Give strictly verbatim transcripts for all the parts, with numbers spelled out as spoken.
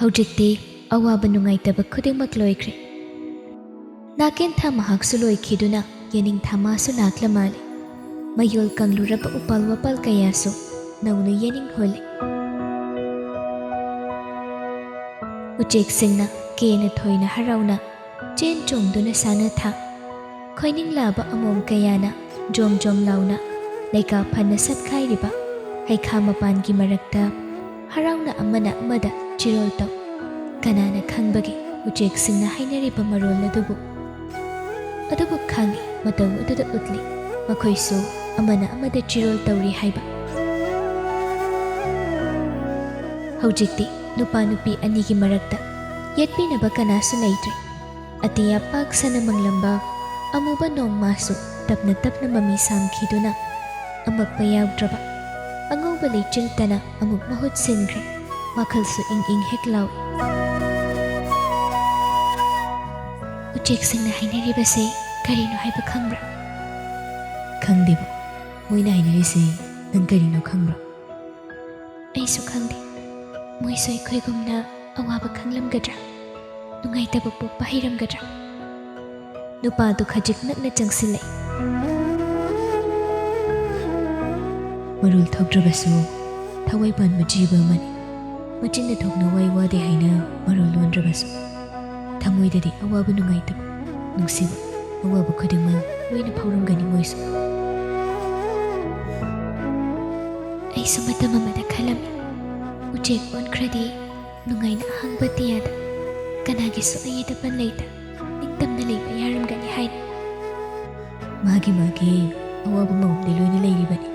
ꯍꯧꯖꯤꯛꯇꯤ ꯑꯋꯥꯕ ꯅꯨꯡꯉꯥꯏꯇꯕ ꯈꯨꯗꯤꯡꯃꯛ ꯂꯣꯏꯈ꯭ꯔꯦ꯫ ꯅꯥꯀꯦꯟꯊꯥ ꯃꯍꯥꯛꯁꯨ ꯂꯣꯏꯈꯤꯗꯨꯅ ꯌꯦꯅꯤꯡꯊꯥ ꯃꯥꯁꯨ ꯂꯥꯛꯂ ꯃꯥꯜꯂꯦ꯫ ꯃꯌꯣꯜ ꯀꯪꯂꯨꯔꯕ ꯎꯄꯥꯜ ꯋꯥꯄꯥꯜ ꯀꯌꯥꯁꯨ ꯅꯧꯅ ꯌꯦꯅꯤꯡ ꯍꯣꯜꯂꯦ꯫ ꯎꯆꯦꯛꯁꯤꯡꯅ ꯀꯦꯅ ꯊꯣꯏꯅ ꯍꯔꯥꯎꯅ ꯆꯦꯟ ꯆꯣꯡꯗꯨꯅ ꯁꯥꯟꯅ ꯊꯥ꯫ ꯈꯣꯏꯅꯤꯡꯂꯥꯕ ꯑꯃꯣꯝ ꯀꯌꯥꯅ ꯖꯣꯝ ꯖꯣꯝ ꯂꯥꯎꯅ ꯂꯩꯀꯥ ꯐꯅ ꯁꯠꯈꯥꯏꯔꯤꯕ ꯍꯩꯈꯥ ꯃꯄꯥꯟꯒꯤ ꯃꯔꯛꯇ ꯍꯔꯥꯎꯅ ꯑꯃꯅ ꯑꯃꯗ ꯆꯤꯔꯣꯜ ꯇꯧ꯫ ꯀꯅꯥꯅ ꯈꯪꯕꯒꯦ ꯎꯆꯦꯛꯁꯤꯡꯅ ꯍꯥꯏꯅꯔꯤꯕ ꯃꯔꯣꯜ ꯑꯗꯨꯕꯨ? ꯑꯗꯨꯕꯨ ꯈꯪꯏ, ꯃꯇꯧ ꯑꯗꯨꯗ ꯎꯠꯂꯤ, ꯃꯈꯣꯏꯁꯨ ꯑꯃꯅ ꯑꯃꯗ ꯆꯤꯔꯣꯜ ꯇꯧꯔꯤ ꯍꯥꯏꯕ꯫ ꯍꯧꯖꯤꯛꯇꯤ ꯅꯨꯄꯥ ꯅꯨꯄꯤ ꯑꯅꯤꯒꯤ ꯃꯔꯛꯇ ꯌꯦꯠꯄꯤꯅꯕ ꯀꯅꯥꯁꯨ ꯂꯩꯇ꯭ꯔꯦ꯫ ꯑꯇꯤꯌꯥ ꯄꯥꯛ ꯁꯟꯅ ꯃꯪꯂꯝꯕ ꯑꯃꯨꯕ ꯅꯣꯡꯃꯥꯁꯨ ꯇꯞꯅ ꯇꯞꯅ ꯃꯃꯤ ꯁꯥꯝꯈꯤꯗꯨꯅ ꯑꯃꯛꯄ ꯌꯥꯎꯗ꯭ꯔꯕ ꯑꯉꯧꯕ ꯂꯩꯆꯤꯜꯇꯅ ꯑꯃꯨꯛ ꯃꯍꯨꯠ ꯁꯤꯟꯈ꯭ꯔꯦ꯫ ꯋꯥꯈꯜꯁꯨ ꯏꯪ ꯏꯪ ꯍꯦꯛ ꯂꯥꯎꯏ꯫ ꯎꯆꯦꯛꯁꯤꯡꯅ ꯍꯥꯏꯅꯔꯤꯕꯁꯦ ꯀꯔꯤꯅꯣ ꯍꯥꯏꯕ ꯈꯪꯕ꯭ꯔꯥ? ꯈꯪꯗꯦꯕꯣ꯫ ꯃꯣꯏꯅ ꯍꯥꯏꯅꯔꯤꯁꯦ ꯅꯪ ꯀꯔꯤꯅꯣ ꯈꯪꯕ꯭ꯔꯣ? ꯑꯩꯁꯨ ꯈꯪꯗꯦ꯫ ꯃꯣꯏꯁꯨ ꯑꯩꯈꯣꯏꯒꯨꯝꯅ ꯑꯋꯥꯕ ꯈꯪꯂꯝꯒꯗ꯭ꯔꯥ? ꯅꯨꯡꯉꯥꯏꯇꯕ ꯄꯣꯛꯄ ꯍꯩꯔꯝꯒꯗ꯭ꯔꯥ? ꯅꯨꯄꯥꯗꯨ ꯈꯖꯤꯛ ꯅꯛꯅ ꯆꯪꯁꯤꯜꯂꯛꯏ꯫ ꯃꯔꯣꯜ ꯊꯣꯛꯇ꯭ꯔꯕꯁꯨ ꯊꯋꯥꯏ ꯄꯥꯟꯕ ꯖꯤꯕ ꯑꯃꯅꯤ꯫ ꯃꯆꯤꯟꯅ ꯊꯣꯛꯅ ꯋꯥꯏ ꯋꯥꯗꯦ ꯍꯥꯏꯅ ꯃꯔꯣꯜ ꯂꯣꯟꯗ꯭ꯔꯕꯁꯨ, ꯊꯃꯣꯏꯗꯗꯤ ꯑꯋꯥꯕ ꯅꯨꯡꯉꯥꯏꯇꯕ, ꯅꯨꯡꯁꯤꯕ, ꯑꯋꯥꯕ ꯈꯨꯗꯤꯡꯃꯛ ꯂꯣꯏꯅ ꯐꯥꯎꯔꯝꯒꯅꯤ ꯃꯣꯏꯁꯨ꯫ ꯑꯩꯁꯨ ꯃꯇꯝ ꯑꯃꯗ ꯈꯜꯂꯝꯃꯤ, ꯎꯆꯦꯛ ꯑꯣꯟꯈ꯭ꯔꯗꯤ ꯅꯨꯡꯉꯥꯏꯅ ꯑꯍꯥꯡꯕ ꯑꯇꯤꯌꯥꯗ ꯀꯅꯥꯒꯤꯁꯨ ꯑꯌꯦꯠ ꯑꯄꯟ ꯂꯩꯇ ꯅꯤꯡꯇꯝꯅ ꯂꯩꯕ ꯌꯥꯔꯝꯒꯅꯤ ꯍꯥꯏꯅ꯫ ꯃꯥꯒꯤ ꯃꯥꯒꯤ ꯑꯋꯥꯕ ꯃꯑꯣꯡꯗꯤ ꯂꯣꯏꯅ ꯂꯩꯔꯤꯕꯅꯤ꯫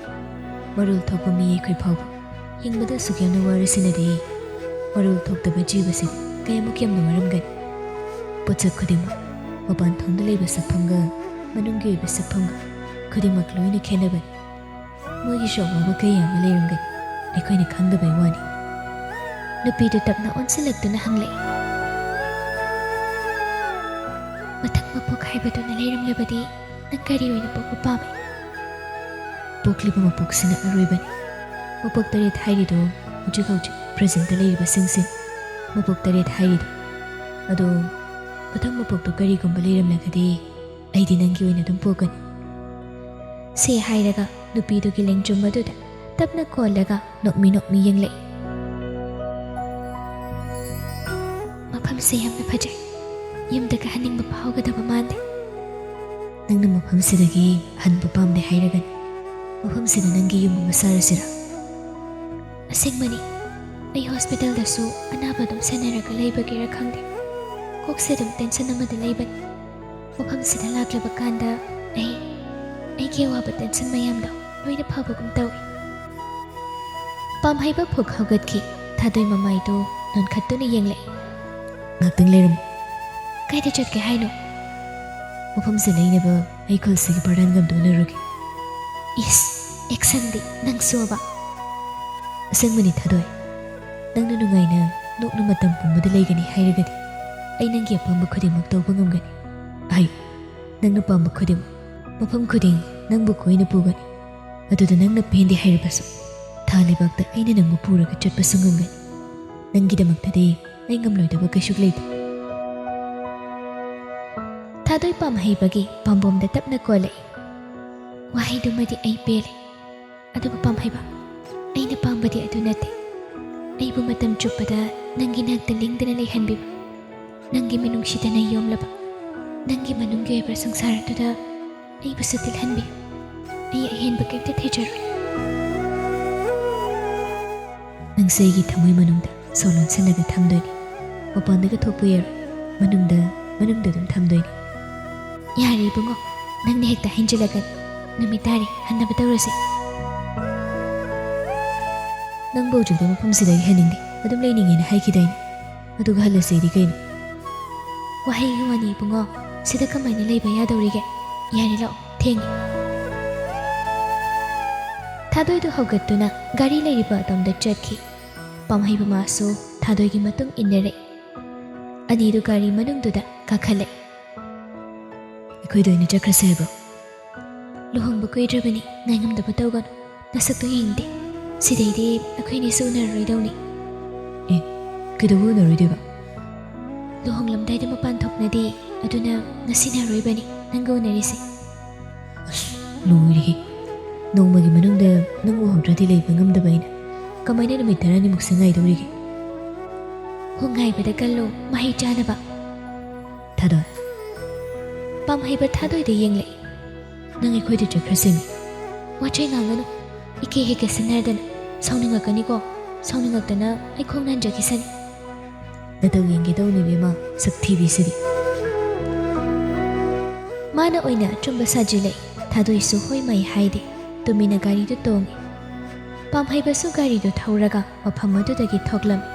ꯃꯔꯣꯜ ꯊꯣꯛꯄ ꯃꯤ ꯑꯩꯈꯣꯏ ꯐꯥꯎꯕ ꯍꯤꯡꯕꯗ ꯑꯁꯨꯛ ꯌꯥꯝꯅ ꯋꯥꯔꯁꯤꯅꯗꯤ ꯃꯔꯣꯜ ꯊꯣꯛꯇꯕ ꯖꯤꯕꯁꯤꯗꯤ ꯀꯌꯥꯃꯨꯛ ꯌꯥꯝꯅ ꯋꯥꯔꯝꯒꯅꯤ꯫ ꯄꯣꯠꯁꯛ ꯈꯨꯗꯤꯡꯃꯛ, ꯃꯄꯥꯟ ꯊꯣꯡꯗ ꯂꯩꯕ ꯁꯛꯐꯝꯒ ꯃꯅꯨꯡꯒꯤ ꯑꯣꯏꯕ ꯁꯛꯐꯝꯒ ꯈꯨꯗꯤꯡꯃꯛ ꯂꯣꯏꯅ ꯈꯦꯠꯅꯕꯅꯤ꯫ ꯃꯣꯏꯒꯤꯁꯨ ꯑꯋꯥꯕ ꯀꯌꯥ ꯑꯃ ꯂꯩꯔꯝꯒꯅꯤ, ꯑꯩꯈꯣꯏꯅ ꯈꯪꯗꯕꯩ ꯋꯥꯅꯤ꯫ ꯅꯨꯄꯤꯗꯨ ꯇꯞꯅ ꯑꯣꯟꯁꯤꯜꯂꯛꯇꯨꯅ ꯍꯪꯂꯛꯏ, "ꯃꯊꯪ ꯃꯄꯣꯛ ꯍꯥꯏꯕꯗꯨꯅ ꯂꯩꯔꯝꯂꯕꯗꯤ ꯅꯪ ꯀꯔꯤ ꯑꯣꯏꯅ ꯄꯣꯛꯄ ꯄꯥꯝꯃꯤ?" ꯄꯣꯛꯂꯤꯕ ꯃꯄꯣꯛꯁꯤꯅ ꯑꯔꯣꯏꯕꯅꯤ꯫ ꯃꯄꯣꯛ ꯇꯔꯦꯠ ꯍꯥꯏꯔꯤꯗꯣ ꯍꯧꯖꯤꯛ ꯍꯧꯖꯤꯛ presentꯇ ꯂꯩꯔꯤꯕꯁꯤꯡꯁꯤꯅꯤ꯫ ꯃꯄꯣꯛ ꯇꯔꯦꯠ ꯍꯥꯏꯔꯤꯗꯣ꯫ ꯑꯗꯣ ꯃꯊꯪ ꯃꯄꯣꯛꯇꯣ ꯀꯔꯤꯒꯨꯝꯕ ꯂꯩꯔꯝꯂꯒꯗꯤ ꯑꯩꯗꯤ ꯅꯪꯒꯤ ꯑꯣꯏꯅ ꯑꯗꯨꯝ ꯄꯣꯛꯀꯅꯤ꯫ ꯁꯦ ꯍꯥꯏꯔꯒ ꯅꯨꯄꯤꯗꯨꯒꯤ ꯂꯦꯡꯖꯨꯝ ꯑꯗꯨꯗ ꯇꯞꯅ ꯀꯣꯜꯂꯒ ꯅꯣꯛꯃꯤ ꯅꯣꯛꯃꯤ ꯌꯦꯡꯂꯛꯏ꯫ "ꯃꯐꯝꯁꯦ ꯌꯥꯝꯅ ꯐꯖꯩ꯫ ꯌꯨꯝꯗꯒ ꯍꯟꯅꯤꯡꯕ ꯐꯥꯎꯒꯗꯕ ꯃꯥꯟꯗꯦ꯫ ꯅꯪꯅ ꯃꯐꯝꯁꯤꯗꯒꯤ ꯍꯟꯕ ꯄꯥꯝꯗꯦ ꯍꯥꯏꯔꯒꯅꯤ꯫ ꯃꯐꯝꯁꯤꯗ ꯅꯪꯒꯤ ꯌꯨꯝ ꯑꯃ ꯁꯥꯔꯁꯤꯔꯥ?" "ꯑꯁꯦꯡꯕꯅꯤ, ꯑꯩ ꯍꯣꯁꯄꯤꯇꯥꯜꯗꯁꯨ ꯑꯅꯥꯕ ꯑꯗꯨꯝ ꯁꯦꯟꯅꯔꯒ ꯂꯩꯕꯒꯤꯔ ꯈꯪꯗꯦ, ꯀꯣꯛꯁꯦ ꯑꯗꯨꯝ ꯇꯦꯟꯁꯟ ꯑꯃꯗ ꯂꯩꯕꯅꯤ꯫ ꯃꯐꯝꯁꯤꯗ ꯂꯥꯛꯂꯕ ꯀꯥꯟꯗ ꯑꯩ, ꯑꯩꯒꯤ ꯑꯋꯥꯕ ꯇꯦꯟꯁꯟ ꯃꯌꯥꯝꯗꯣ ꯂꯣꯏꯅ ꯐꯕꯒꯨꯝ ꯇꯧꯏ꯫" ꯄꯥꯝꯍꯩꯕ ꯐꯨꯛ ꯍꯧꯒꯠꯈꯤ꯫ ꯊꯥꯗꯣꯏ ꯃꯃꯥꯏꯗꯨ ꯅꯣꯟꯈꯠꯇꯨꯅ ꯌꯦꯡꯂꯛꯏ꯫ "ꯉꯥꯛꯇꯪ ꯂꯩꯔꯝꯃꯨ꯫" "ꯀꯥꯏꯗ ꯆꯠꯀꯦ ꯍꯥꯏꯅꯣ?" "ꯃꯐꯝꯁꯦ ꯂꯩꯅꯕ ꯑꯩ ꯈꯨꯜꯁꯤꯒꯤ ꯄ꯭ꯔꯙꯥꯟꯒ ꯑꯝꯇ ꯎꯅꯔꯨꯒꯦ꯫" "ꯏꯁ, ꯑꯦꯛꯁꯟꯗꯤ ꯅꯪꯁꯨꯕ!" "ꯑꯁꯦꯡꯕꯅꯤ ꯊꯥꯗꯣꯏ, ꯅꯪꯅ ꯅꯨꯡꯉꯥꯏꯅ ꯅꯣꯛꯅ ꯃꯇꯝ ꯄꯨꯝꯕꯗ ꯂꯩꯒꯅꯤ ꯍꯥꯏꯔꯒꯗꯤ ꯑꯩ ꯅꯪꯒꯤ ꯑꯄꯥꯝꯕ ꯈꯨꯗꯤꯡꯃꯛ ꯇꯧꯕ ꯉꯝꯒꯅꯤ꯫ ꯑꯩ ꯅꯪꯅ ꯄꯥꯝꯕ ꯈꯨꯗꯤꯡꯃꯛ, ꯃꯐꯝ ꯈꯨꯗꯤꯡ ꯅꯪꯕꯨ ꯀꯣꯏꯅ ꯄꯨꯒꯅꯤ꯫ ꯑꯗꯨꯗ ꯅꯪꯅ ꯄꯦꯟꯗꯦ ꯍꯥꯏꯔꯕꯁꯨ ꯊꯥ ꯂꯩꯕꯥꯛꯇ ꯑꯩꯅ ꯅꯪꯕꯨ ꯄꯨꯔꯒ ꯆꯠꯄꯁꯨ ꯉꯝꯒꯅꯤ꯫ ꯅꯪꯒꯤꯗꯃꯛꯇꯗꯤ ꯑꯩ ꯉꯝꯂꯣꯏꯗꯕ ꯀꯩꯁꯨ ꯂꯩꯇꯦ꯫" ꯊꯥꯗꯣꯏ ꯄꯥꯝꯍꯩꯕꯒꯤ ꯄꯥꯝꯕꯣꯝꯗ ꯇꯞꯅ ꯀꯣꯜꯂꯛꯏ꯫ "ꯋꯥꯍꯩꯗꯨꯃꯗꯤ ꯑꯩ ꯄꯦꯜꯂꯦ꯫ ꯑꯗꯨꯕꯨ ꯄꯥꯝꯍꯩꯕ, ꯑꯩꯅ ꯄꯥꯝꯕꯗꯤ ꯑꯗꯨ ꯅꯠꯇꯦ꯫ ꯑꯩꯕꯨ ꯃꯇꯝ ꯆꯨꯞꯄꯗ ꯅꯪꯒꯤ ꯅꯥꯛꯇ ꯂꯦꯡꯗꯅ ꯂꯩꯍꯟꯕꯤꯕ, ꯅꯪꯒꯤ ꯃꯤꯅꯨꯡꯁꯤꯗꯅ ꯌꯣꯝꯂꯕ, ꯅꯪꯒꯤ ꯃꯅꯨꯡꯒꯤ ꯑꯣꯏꯕ ꯁꯪꯁꯥꯔ ꯑꯗꯨꯗ ꯑꯩꯕꯨꯁꯨ ꯇꯤꯜꯍꯟꯕꯤꯌꯨ꯫ ꯑꯩ ꯑꯍꯦꯟꯕ ꯀꯩꯝꯇ ꯊꯤꯖꯔꯣꯏ꯫" "ꯅꯪꯁꯦ ꯑꯩꯒꯤ ꯊꯃꯣꯏ ꯃꯅꯨꯡꯗ ꯁꯣ ꯂꯣꯟꯁꯤꯜꯂꯒ ꯊꯝꯗꯣꯏꯅꯤ꯫ ꯃꯄꯥꯟꯗꯒ ꯊꯣꯛꯄ ꯌꯥꯔꯣꯏ꯫ ꯃꯅꯨꯡꯗ, ꯃꯅꯨꯡꯗ ꯑꯗꯨꯝ ꯊꯝꯗꯣꯏꯅꯤ꯫" "ꯌꯥꯔꯦ ꯏꯕꯨꯡꯉꯣ, ꯅꯪꯅ ꯍꯦꯛꯇ ꯍꯦꯟꯖꯤꯜꯂꯛꯀꯅꯤ꯫ ꯅꯨꯃꯤꯠ ꯇꯥꯔꯦ, ꯍꯟꯅꯕ ꯇꯧꯔꯁꯦ꯫" "ꯅꯪꯕꯨ ꯍꯧꯖꯤꯛꯇ ꯃꯐꯝꯁꯤꯗꯒꯤ ꯍꯟꯅꯤꯡꯗꯦ, ꯑꯗꯨꯝ ꯂꯩꯅꯤꯡꯉꯦꯅ ꯍꯥꯏꯈꯤꯗꯥꯏꯅꯦ? ꯑꯗꯨꯒ ꯍꯜꯂꯁꯦꯗꯤ ꯀꯩꯅꯣ?" "ꯋꯥꯍꯩꯒꯤ ꯋꯥꯅꯤ ꯏꯕꯨꯡꯉꯣ, ꯁꯤꯗ ꯀꯃꯥꯏꯅ ꯂꯩꯕ ꯌꯥꯗꯧꯔꯤꯒꯦ? ꯌꯥꯔꯦ ꯂꯥꯛꯑꯣ, ꯊꯦꯡꯉꯦ꯫" ꯊꯥꯗꯣꯏꯗꯨ ꯍꯧꯒꯠꯇꯨꯅ ꯒꯥꯔꯤ ꯂꯩꯔꯤꯕ ꯑꯗꯣꯝꯗ ꯆꯠꯈꯤ꯫ ꯄꯥꯝꯍꯩꯕ ꯃꯥꯁꯨ ꯊꯥꯗꯣꯏꯒꯤ ꯃꯇꯨꯡ ꯏꯟꯅꯔꯛꯏ꯫ ꯑꯅꯤꯗꯨ ꯒꯥꯔꯤ ꯃꯅꯨꯡꯗꯨꯗ ꯀꯥꯈꯠꯂꯛꯏ꯫ "ꯑꯩꯈꯣꯏꯗ ꯑꯣꯏꯅ ꯆꯠꯈ꯭ꯔꯁꯦ ꯍꯥꯏꯕ꯭ꯔꯣ?" "ꯂꯨꯍꯣꯡꯕ ꯀꯨꯏꯗ꯭ꯔꯕꯅꯤ, ꯉꯥꯏꯉꯝꯗꯕ ꯇꯧꯒꯅꯨ꯫ ꯅꯁꯛꯇꯣ ꯌꯦꯡꯅꯤꯡꯗꯦ꯫ ꯁꯤꯗꯩꯗꯤ ꯑꯩꯈꯣꯏ ꯑꯅꯤꯁꯨ ꯎꯅꯔꯔꯣꯏꯗꯧꯅꯤ꯫" "ꯑꯦ, ꯀꯩꯗꯧꯕ ꯎꯅꯔꯣꯏꯗꯣꯏꯕ? ꯂꯨꯍꯣꯡꯂꯝꯗꯥꯏꯗ ꯃꯄꯥꯟ ꯊꯣꯛꯅꯗꯦ, ꯑꯗꯨꯅ ꯉꯁꯤꯅ ꯑꯔꯣꯏꯕꯅꯤ ꯅꯪꯒ ꯎꯅꯔꯤꯁꯦ꯫ ꯑꯁ, ꯂꯣꯏꯔꯦꯍꯦ꯫ ꯅꯣꯡꯃꯒꯤ ꯃꯅꯨꯡꯗ ꯅꯪ ꯎꯍꯧꯗ꯭ꯔꯗꯤ ꯂꯩꯕ ꯉꯝꯗꯕ ꯑꯩꯅ ꯀꯃꯥꯏꯅ ꯅꯨꯃꯤꯠ ꯇꯔꯥꯅꯤꯃꯨꯛꯁꯦ ꯉꯥꯏꯗꯧꯔꯤꯒꯦ? ꯍꯣ, ꯉꯥꯏꯕꯗ ꯀꯜꯂꯣ, ꯃꯍꯩ ꯆꯥꯅꯕ꯫ ꯊꯥꯗꯣꯏ꯫ ꯄꯥꯝꯍꯩꯕ ꯊꯥꯗꯣꯏꯗ ꯌꯦꯡꯂꯛꯏ꯫ ꯅꯪ ꯑꯩꯈꯣꯏꯗ ꯆꯠꯈ꯭ꯔꯁꯤꯅꯦ꯫ ꯋꯥꯆꯩ ꯉꯥꯡꯒꯅꯨ꯫ ꯏꯀꯦ ꯍꯦꯛ ꯀꯦꯁꯤꯟꯅꯔꯗꯅ꯫ ꯁꯥꯎꯅꯤꯡꯉꯛꯀꯅꯤꯀꯣ꯫ ꯁꯥꯎꯅꯤꯡꯉꯛꯇꯅ ꯑꯩ ꯈꯣꯡ ꯅꯥꯟꯖꯈꯤꯁꯅꯤ꯫ ꯅꯇꯧ ꯌꯦꯡꯒꯦ ꯇꯧꯅꯤ ꯏꯕꯦꯝꯃ, ꯁꯛ ꯊꯤꯕꯤꯁꯤꯗꯤ꯫ ꯃꯥꯅ ꯑꯣꯏꯅ ꯑꯆꯨꯝꯕ ꯁꯥꯖꯤꯜꯂꯛꯏ꯫ ꯊꯥꯗꯣꯏꯁꯨ ꯍꯣꯏ ꯃꯥꯏ ꯍꯥꯏꯗꯦ꯫ ꯇꯨꯃꯤꯟꯅ ꯒꯥꯔꯤꯗꯨ ꯇꯣꯡꯉꯤ꯫ ꯄꯥꯝꯍꯩꯕꯁꯨ ꯒꯥꯔꯤꯗꯨ ꯊꯧꯔꯒ ꯃꯐꯝ ꯑꯗꯨꯗꯒꯤ ꯊꯣꯛꯂꯝꯃꯤ꯫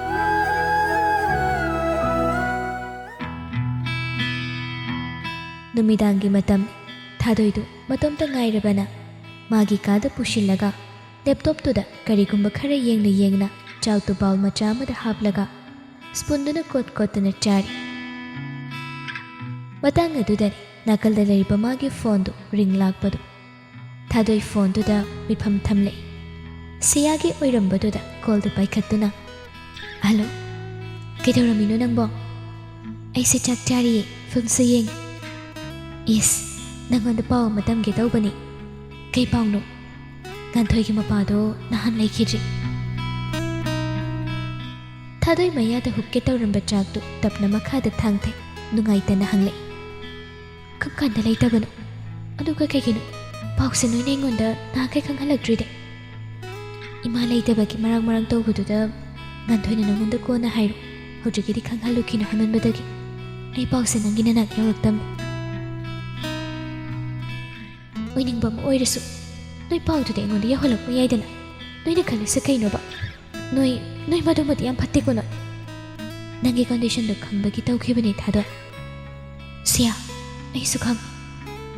ꯅꯨꯃꯤꯗꯥꯡꯒꯤ ꯃꯇꯝ꯫ ꯊꯥꯗꯣꯏꯗꯨ ꯃꯇꯣꯝꯇ ꯉꯥꯏꯔꯕꯅ ꯃꯥꯒꯤ ꯀꯥꯗ ꯄꯨꯁꯤꯜꯂꯒ ꯂꯦꯞꯇꯣꯞꯇꯨꯗ ꯀꯔꯤꯒꯨꯝꯕ ꯈꯔ ꯌꯦꯡꯅ ꯌꯦꯡꯅ ꯆꯥꯛꯇꯨ ꯕꯥꯎꯜ ꯃꯆꯥ ꯑꯃꯗ ꯍꯥꯞꯂꯒ ꯁ꯭ꯄꯨꯟꯗꯨꯅ ꯀꯣꯠ ꯀꯣꯠꯇꯅ ꯆꯥꯔꯤ꯫ ꯃꯇꯥꯡ ꯑꯗꯨꯗꯅꯤ ꯅꯥꯀꯜꯗ ꯂꯩꯔꯤꯕ ꯃꯥꯒꯤ ꯐꯣꯟꯗꯨ ꯔꯤꯡ ꯂꯥꯛꯄꯗꯨ꯫ ꯊꯥꯗꯣꯏ ꯐꯣꯟꯗꯨꯗ ꯃꯤꯐꯝ ꯊꯝꯂꯦ꯫ ꯁꯤꯌꯥꯒꯤ ꯑꯣꯏꯔꯝꯕꯗꯨꯗ ꯀꯣꯜꯗꯨ ꯄꯥꯏꯈꯠꯇꯨꯅ, "ꯍꯜꯂꯣ, ꯀꯩꯗꯧꯔꯝꯃꯤꯅꯣ ꯅꯪꯕꯣ?" "ꯑꯩꯁꯦ ꯆꯥꯛ ꯆꯥꯔꯤꯌꯦ, ꯐꯤꯜꯝꯁꯨ ꯌꯦꯡꯉꯤ꯫" "ꯏꯁ, ꯅꯪꯉꯣꯟꯗ ꯄꯥꯎ ꯑꯃ ꯇꯝꯒꯦ ꯇꯧꯕꯅꯤ꯫" "ꯀꯩ ꯄꯥꯎꯅꯣ?" "ꯉꯥꯟꯊꯣꯏꯒꯤ ꯃꯄꯥꯗꯣ ꯅꯍꯥꯟ ꯂꯩꯈꯤꯗ꯭ꯔꯤ꯫" ꯊꯥꯗꯣꯏ ꯃꯌꯥꯗ ꯍꯨꯛꯀꯦ ꯇꯧꯔꯝꯕ ꯆꯥꯛꯇꯨ ꯇꯞꯅ ꯃꯈꯥꯗ ꯊꯥꯡꯊꯩ, ꯅꯨꯡꯉꯥꯏꯇꯅ ꯍꯪꯂꯛꯏ꯫ "ꯀꯔꯝ ꯀꯥꯟꯗ ꯂꯩꯇꯕꯅꯣ? ꯑꯗꯨꯒ ꯀꯩꯒꯤꯅꯣ ꯄꯥꯎꯁꯦ ꯅꯣꯏꯅ ꯑꯩꯉꯣꯟꯗ ꯅꯍꯥꯟꯈꯩ ꯈꯪꯍꯜꯂꯛꯇ꯭ꯔꯤꯗꯤ?" "ꯏꯃꯥ ꯂꯩꯇꯕꯒꯤ ꯃꯔꯥꯡ ꯃꯔꯥꯡ ꯇꯧꯕꯗꯨꯗ ꯉꯥꯟꯊꯣꯏꯅ ꯅꯉꯣꯟꯗ ꯀꯣꯟꯅ ꯍꯥꯏꯔꯣ, ꯍꯧꯖꯤꯛꯀꯤꯗꯤ ꯈꯪꯍꯜꯂꯨꯈꯤꯅꯣ ꯍꯥꯏꯃꯟꯕꯗꯒꯤ ꯑꯩ ꯄꯥꯎꯁꯦ ꯅꯪꯒꯤ ꯅꯅꯥꯛ ꯌꯧꯔꯛꯇꯕꯅꯤ꯫" "ꯑꯣꯏꯅꯤꯡꯕ ꯑꯃ ꯑꯣꯏꯔꯁꯨ ꯅꯣꯏ ꯄꯥꯎꯗꯨꯗꯤ ꯑꯩꯉꯣꯟꯗ ꯌꯧꯍꯜꯂꯛꯄ ꯌꯥꯏꯗꯅ꯫ ꯅꯣꯏꯅ ꯈꯜꯂꯤꯁꯦ ꯀꯩꯅꯣꯕ? ꯅꯣꯏ, ꯅꯣꯏ ꯃꯗꯨꯃꯗꯤ ꯌꯥꯝ ꯐꯠꯇꯦꯀꯣ ꯅꯣꯏ꯫" "ꯅꯪꯒꯤ ꯀꯟꯗꯤꯁꯟꯗꯣ ꯈꯪꯕꯒꯤ ꯇꯧꯈꯤꯕꯅꯦ ꯊꯥꯗꯣꯏ꯫" "ꯁꯤꯌꯥ, ꯑꯩꯁꯨ ꯈꯪꯉꯤ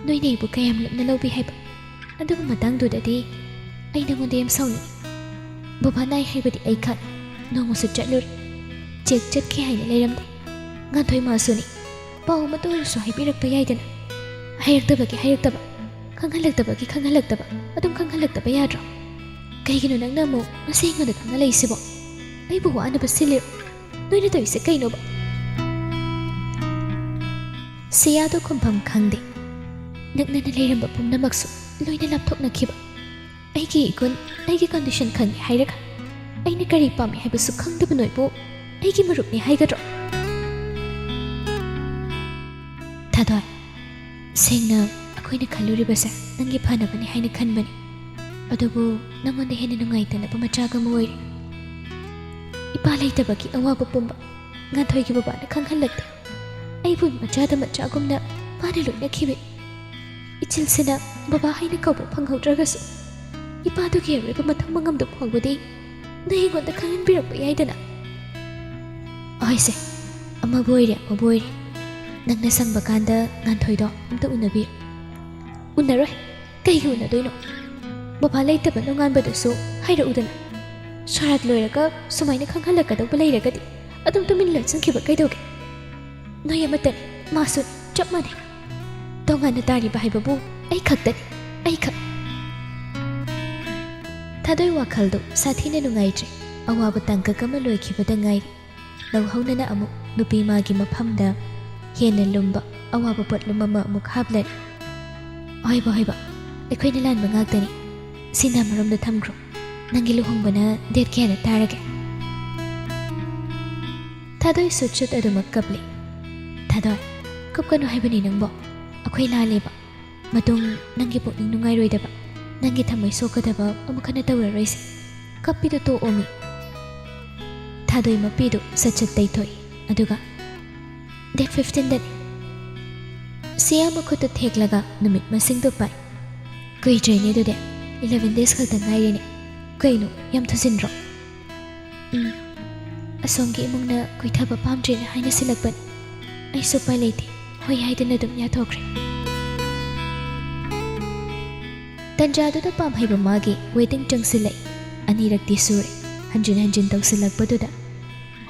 ꯅꯣꯏꯅ ꯑꯩꯕꯨ ꯀꯌꯥꯝ ꯂꯨꯞꯅ ꯂꯧꯕꯤ ꯍꯥꯏꯕ꯫ ꯑꯗꯨꯕꯨ ꯃꯇꯥꯡꯗꯨꯗꯗꯤ ꯑꯩ ꯅꯉꯣꯟꯗ ꯌꯥꯝ ꯁꯥꯎꯅꯤꯡꯉꯤ꯫ ꯕꯕꯥ ꯅꯥꯏ ꯍꯥꯏꯕꯗꯤ ꯑꯩ ꯈꯪꯉꯤ, ꯅꯣꯡꯃꯁꯨ ꯆꯠꯂꯨꯔꯦ꯫ ꯆꯦꯛ ꯆꯠꯈꯤ ꯍꯥꯏꯅ ꯂꯩꯔꯝꯗꯦ꯫ ꯉꯥꯟꯊꯣꯏ ꯃꯥꯁꯨꯅꯤ, ꯄꯥꯎ ꯑꯃꯇ ꯑꯣꯏꯔꯁꯨ ꯍꯥꯏꯕꯤꯔꯛꯄ ꯌꯥꯏꯗꯅ꯫ ꯍꯥꯏꯔꯛꯇꯕꯒꯤ ꯍꯥꯏꯔꯛꯇꯕ, ꯈꯪꯍꯜꯂꯛꯇꯕꯒꯤ ꯈꯪꯍꯜꯂꯛꯇꯕ, ꯑꯗꯨꯝ ꯈꯪꯍꯜꯂꯛꯇꯕ ꯌꯥꯗ꯭ꯔꯣ? ꯀꯩꯒꯤꯅꯣ ꯅꯪꯅ ꯑꯃꯨꯛ ꯉꯁꯤ ꯑꯩꯉꯣꯟꯗ ꯈꯪꯍꯜꯂꯛꯏꯁꯤꯕꯣ? ꯑꯩꯕꯨ ꯋꯥꯅꯕ ꯁꯤꯜꯂꯤꯔꯣ?" ꯅꯣꯏꯅ ꯇꯧꯔꯤꯁꯦ ꯀꯩꯅꯣꯕ? ꯁꯤꯌꯥꯗꯣ ꯈꯨꯝꯐꯝ ꯈꯪꯗꯦ꯫ ꯅꯛꯅꯅ ꯂꯩꯔꯝꯕ ꯄꯨꯝꯅꯃꯛꯁꯨ ꯂꯣꯏꯅ ꯂꯥꯞꯊꯣꯛꯅꯈꯤꯕ꯫ ꯑꯩꯒꯤ ꯏꯒꯨꯟ, ꯑꯩꯒꯤ ꯀꯟꯗꯤꯁꯟ ꯈꯪꯉꯦ ꯍꯥꯏꯔꯒ, ꯑꯩꯅ ꯀꯔꯤ ꯄꯥꯝꯃꯤ ꯍꯥꯏꯕꯁꯨ ꯈꯪꯗꯕ ꯅꯣꯏꯕꯨ ꯑꯩꯒꯤ ꯃꯔꯨꯞꯅꯤ ꯍꯥꯏꯒꯗ꯭ꯔꯣ? ꯊꯥꯗꯣꯏ, ꯁꯦꯡꯅ, ꯑꯩꯈꯣꯏꯅ ꯈꯜꯂꯨꯔꯤꯕꯁꯦ ꯅꯪꯒꯤ ꯐꯅꯕꯅꯤ ꯍꯥꯏꯅ ꯈꯟꯕꯅꯤ꯫ ꯑꯗꯨꯕꯨ ꯅꯪꯉꯣꯟꯗ ꯍꯦꯟꯅ ꯅꯨꯡꯉꯥꯏꯇꯅꯕ ꯃꯆꯥꯛ ꯑꯃ ꯑꯣꯏꯔꯦ꯫ ꯏꯄꯥ ꯂꯩꯇꯕꯒꯤ ꯑꯋꯥꯕ ꯄꯨꯝꯕ ꯉꯥꯟꯊꯣꯏꯒꯤ ꯕꯕꯥꯅ ꯈꯪꯍꯜꯂꯛꯇꯦ꯫ ꯑꯩꯕꯨ ꯃꯆꯥꯗ ꯃꯆꯥꯒꯨꯝꯅ ꯃꯥꯅ ꯂꯣꯏꯅꯈꯤꯕꯅꯤ꯫ ꯏꯆꯤꯜꯁꯤꯅ ꯕꯕꯥ ꯍꯥꯏꯅ ꯀꯧꯕ ꯐꯪꯍꯧꯗ꯭ꯔꯒꯁꯨ, ꯏꯄꯥꯗꯨꯒꯤ ꯑꯔꯣꯏꯕ ꯃꯊꯪ ꯃꯉꯝꯗꯨ ꯐꯥꯎꯕꯗꯤ ꯅꯪ ꯑꯩꯉꯣꯟꯗ ꯈꯪꯍꯟꯕꯤꯔꯛꯄ ꯌꯥꯏꯗꯅ꯫ ꯍꯣꯏꯁꯦ, ꯑꯃꯕꯨ ꯑꯣꯏꯔꯦ ꯑꯃꯕꯨ ꯑꯣꯏꯔꯦ, ꯅꯪꯅ ꯁꯪꯕ ꯀꯥꯟꯗ ꯉꯥꯟꯊꯣꯏꯗꯣ ꯑꯝꯇ ꯎꯅꯕꯤꯌꯨ꯫ ꯎꯅꯔꯣꯏ, ꯀꯩꯒꯤ ꯎꯅꯗꯣꯏꯅꯣ? ꯕꯕꯥ ꯂꯩꯇꯕ ꯅꯣꯡꯉꯥꯟꯕꯗꯨꯁꯨ ꯍꯥꯏꯔꯛꯎꯗꯅ꯫ ꯁꯣꯔꯥꯠ ꯂꯣꯏꯔꯒ ꯁꯨꯃꯥꯏꯅ ꯈꯪꯍꯜꯂꯛꯀꯗꯧꯕ ꯂꯩꯔꯒꯗꯤ ꯑꯗꯨꯝ ꯇꯨꯃꯤꯟ ꯂꯣꯠꯁꯤꯟꯈꯤꯕ ꯀꯩꯗꯧꯒꯦ? ꯅꯣꯏ ꯑꯃꯠꯇꯅꯤ, ꯃꯥꯁꯨ ꯆꯞ ꯃꯥꯟꯅꯩ꯫ ꯇꯣꯉꯥꯟꯅ ꯇꯥꯔꯤꯕ ꯍꯥꯏꯕꯕꯨ ꯑꯩ ꯈꯛꯇꯅꯤ, ꯑꯩ ꯈꯛ꯫ ꯊꯥꯗꯣꯏ ꯋꯥꯈꯜꯗꯨ ꯁꯥꯊꯤꯅ ꯅꯨꯡꯉꯥꯏꯇ꯭ꯔꯦ꯫ ꯑꯋꯥꯕ ꯇꯥꯡꯀꯛ ꯑꯃ ꯂꯣꯏꯈꯤꯕꯗ ꯉꯥꯏꯔꯤ꯫ ꯂꯧꯍꯧꯅꯅ ꯑꯃꯨꯛ ꯅꯨꯄꯤ ꯃꯥꯒꯤ ꯃꯐꯝꯗ ꯍꯦꯟꯅ ꯂꯨꯝꯕ ꯑꯋꯥꯕ ꯄꯣꯠꯂꯨꯝ ꯑꯃ ꯑꯃꯨꯛ ꯍꯥꯞꯂꯦ꯫ ꯍꯣꯏꯕ, ꯍꯣꯏꯕ, ꯑꯩꯈꯣꯏꯅ ꯂꯥꯟꯕ ꯉꯥꯛꯇꯅꯤ꯫ ꯁꯤꯅ ꯑꯃꯔꯣꯝꯗ ꯊꯝꯈ꯭ꯔꯣ꯫ ꯅꯪꯒꯤ ꯂꯨꯍꯣꯡꯕꯅ ꯗꯦꯠ ꯀꯌꯥꯗ ꯇꯥꯔꯒꯦ? ꯊꯥꯗꯣꯏ ꯁꯨꯠ ꯁꯨꯠ ꯑꯗꯨꯃꯛ ꯀꯞꯂꯤ꯫ ꯊꯥꯗꯣꯏ, ꯀꯞꯀꯅꯨ ꯍꯥꯏꯕꯅꯤ ꯅꯪꯕꯣ꯫ ꯑꯩꯈꯣꯏ ꯂꯥꯜꯂꯦꯕ꯫ ꯃꯇꯨꯡ ꯅꯪꯒꯤ ꯄꯨꯛꯅꯤꯡ ꯅꯨꯡꯉꯥꯏꯔꯣꯏꯗꯕ, ꯅꯪꯒꯤ ꯊꯃꯣꯏ ꯁꯣꯛꯀꯗꯕ ꯑꯃꯨꯛ ꯍꯟꯅ ꯇꯧꯔꯔꯣꯏꯁꯦ꯫ ꯀꯞꯄꯤꯗꯨ ꯇꯣꯛꯑꯣꯃꯤ꯫ ꯊꯥꯗꯣꯏ ꯃꯄꯤꯗꯨ ꯁꯠ ꯁꯠ ꯇꯩꯊꯣꯛꯏ꯫ ꯑꯗꯨꯒ, "ꯗꯦꯠ ꯐꯤꯐꯇꯤꯟꯗꯅꯤ꯫" ꯁꯤꯌꯥ ꯃꯈꯨꯠꯇꯨ ꯊꯦꯛꯂꯒ ꯅꯨꯃꯤꯠ ꯃꯁꯤꯡꯗꯨ ꯄꯥꯏ꯫ "ꯀꯨꯏꯗ꯭ꯔꯦꯅꯦ ꯑꯗꯨꯗꯤ, ꯏꯂꯦꯚꯦꯟ ꯗꯦꯖ ꯈꯛꯇ ꯉꯥꯏꯔꯦꯅꯦ꯫ ꯀꯩꯅꯣ, ꯌꯥꯝ ꯊꯨꯖꯤꯟꯗ꯭ꯔꯣ?" "ꯎꯝ, ꯑꯁꯣꯝꯒꯤ ꯏꯃꯨꯡꯅ ꯀꯣꯏꯊꯕ ꯄꯥꯝꯗ꯭ꯔꯦꯅ ꯍꯥꯏꯅ ꯁꯤꯜꯂꯛꯄꯅꯤ꯫ ꯑꯩꯁꯨ ꯎꯄꯥꯏ ꯂꯩꯇꯦ, ꯍꯣꯏ ꯍꯥꯏꯗꯨꯅ ꯑꯗꯨꯝ ꯌꯥꯊꯣꯛꯈ꯭ꯔꯦ꯫" ꯇꯟꯖꯥꯗꯨꯗ ꯄꯥꯝꯍꯩꯕ ꯃꯥꯒꯤ ꯋꯦꯇꯤꯡ ꯆꯪꯁꯤꯜꯂꯛꯏ꯫ ꯑꯅꯤꯔꯛꯇꯤ ꯁꯨꯔꯦ꯫ ꯍꯟꯖꯤꯟ ꯍꯟꯖꯤꯟ ꯇꯧꯁꯤꯜꯂꯛꯄꯗꯨꯗ